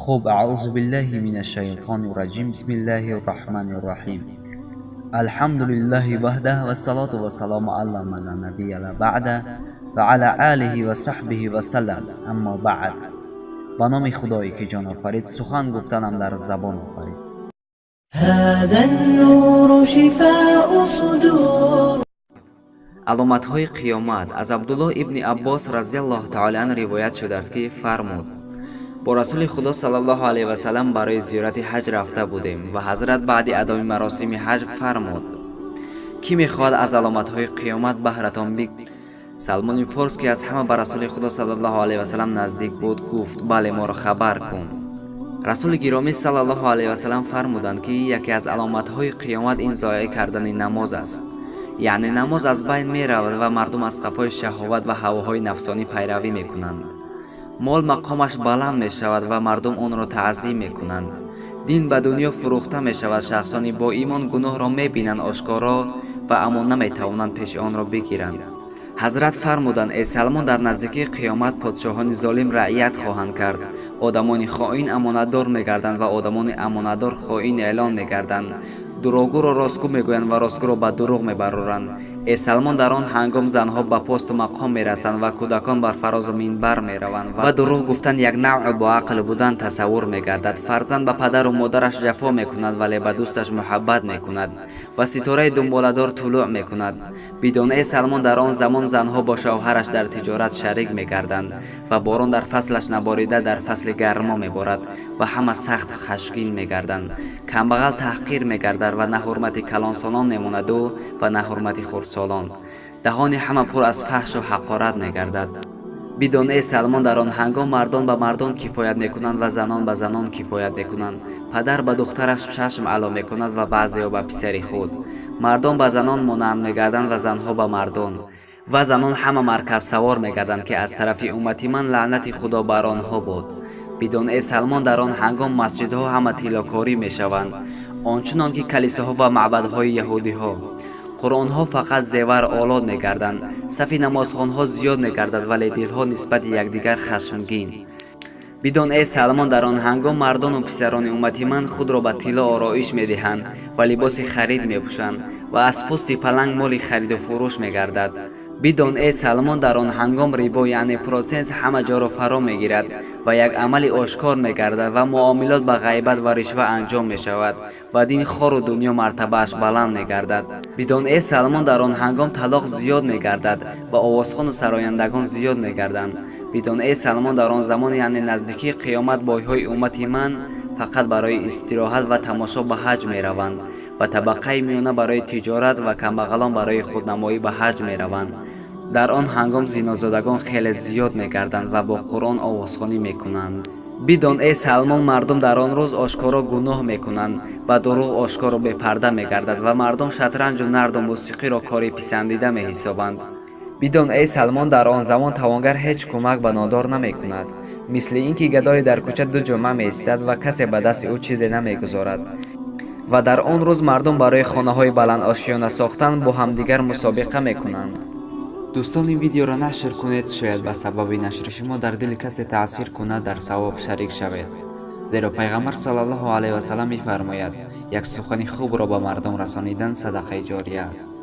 Хуб, аъузу биллаҳи мина шайтони раҷим, бисмиллаҳи рраҳмани рраҳим. Алҳамду лиллаҳи ваҳдаҳ, вассалоту вассалому ала ман ла набия ла баъда ва ала алиҳи ва саҳбиҳи васаллам, аммо баъд. Ба номи Худое, ки ҷон офарид, сухан гуфтанам дар забон офарид. هذا النور شفاء صدور. Аломатҳои қиёмат. Аз Абдуллоҳ ибни Аббос разиаллоҳу таола ан ривоят шудааст, ки фармуд: бо Расули Худо саллаллоҳу алайҳи васаллам барои зиёрати ҳаҷ рафта будем ва ҳазрат баъди адои маросими ҳаҷ фармуд: «Кӣ мехоҳад аз аломатҳои қиёмат баҳратон биг?» Салмони Форс, ки аз ҳама ба Расули Худо саллаллоҳу алайҳи васаллам наздик буд, гуфт: «Бале, моро хабар кун». Расули гиромӣ саллаллоҳу алайҳи васаллам фармуданд, ки яке аз аломатҳои қиёмат ин зоеъ кардани намоз аст, яъне намоз аз байн меравад ва мардум аз қафои шаҳоват ва ҳавоҳои нафсонӣ пайравӣ мекунанд. Мол мақомаш баланд мешавад ва мардум онро таъзим мекунанд. Дин ба дунё фурӯхта мешавад. Шахсони боимон гуноҳро мебинанд ошкоро ва аммо наметавонанд пеши онро бигиранд. Ҳазрат фармуданд: «Э Салмон, дар наздикии қиёмат подшоҳони золим раият хоҳанд кард, одамони хоин амонатдор мегарданд ва одамони амонатдор хоин эълон мегарданд, дурӯғгӯро ростгӯ мегӯянд ва ростгӯро ба дурӯғ мебароранд. Э Салмон, дар он ҳангом занҳо ба посту мақом мерасанд ва кӯдакон бар фарозу минбар мераванд ва дурӯғ гуфтан як навъ боақл будан тасаввур мегардад. Фарзанд ба падару модараш ҷафо мекунад, вале ба дӯсташ муҳаббат мекунад ва ситораи думболадор тулӯъ мекунад. Бидон, э Салмон, дар он замон занҳо бо шавҳараш дар тиҷорат шарик мегарданд ва борон дар фаслаш наборида, дар фасли гармо меборад ва ҳама сахт хашмгин мегарданд. Камбағал таҳқир мегардад ва на ҳурмати калонсолон мемонаду ва на ҳурмати хурдсолон. Даҳони ҳама пур аз фаҳшу ҳақорат мегардад. Бидон, э Салмон, дар он ҳангом мардон ба мардон кифоят мекунанд ва занон ба занон кифоят мекунанд. Падар ба духтараш чашм ало мекунад ва баъзеҳо ба писари худ. Мардон ба занон монанд мегарданд ва занҳо ба мардон ва занон ҳама маркабсавор мегарданд, ки аз тарафи уммати ман лаънати Худо бар онҳо буд. Бидон, э Салмон, дар он ҳангом масҷидҳо ҳама тиллокорӣ мешаванд, он чунон ки калисоҳо ва маъбадҳои яҳудиҳо. Қуръонҳо фақат зевар олот мегарданд. Сафи намозхонҳо зиёд мегардад, вале дилҳо нисбати якдигар хашмгин. Бидон, э Салмон, дар он ҳангом мардону писарони уммати ман худро ба тилло ороиш медиҳанд ва либоси харид мепӯшанд ва аз пӯсти паланг моли хариду фурӯш мегардад. Бидон, э Салмон, дар он ҳангом рибо, яъне процент, ҳама ҷоро фаро мегирад ва як амали ошкор мегардад ва муомилот ба ғайбат ва ришва анҷом мешавад ва дин хору дунё мартабааш баланд мегардад. Бидон, э Салмон, дар он ҳангом талоқ зиёд мегардад ва овозхону сарояндагон зиёд мегарданд. Бидон, э Салмон, дар он замон, яъне наздикии қиёмат, бойҳои уммати ман фақат барои истироҳат ва тамошо ба ҳаҷ мераванд ва табақаи миёна барои тиҷорат ва камбағалон барои худнамоӣ ба ҳаҷ мераванд. Дар он ҳангом зинозодагон хеле зиёд мегарданд ва бо Қуръон овозхонӣ мекунанд. Бидон, э Салмон, мардум дар он рӯз ошкоро гуноҳ мекунанд ва дурӯғ ошкору бепарда мегардад ва мардум шатранҷу нарду мусиқиро кори писандида меҳисобанд. Бидон, эй Салмон, дар он замон тавонгар ҳеҷ кӯмак ба нодор намекунад, мисли ин ки гадое дар кӯча ду ҷумъа меистад ва касе ба дасти ӯ чизе намегузорад. Ва дар он рӯз мардум барои хонаҳои баландошёна сохтан бо ҳамдигар мусобиқа мекунанд. Дӯстон, ин видеоро нашр кунед, шояд ба сабаби нашри шумо дар дили касе таъсир кунад, дар савоб шарик шавед, зеро Пайғамбар саллаллоҳу алайҳи васаллам мефармояд: «Як сухани хубро ба мардум расонидан садақаи ҷория аст».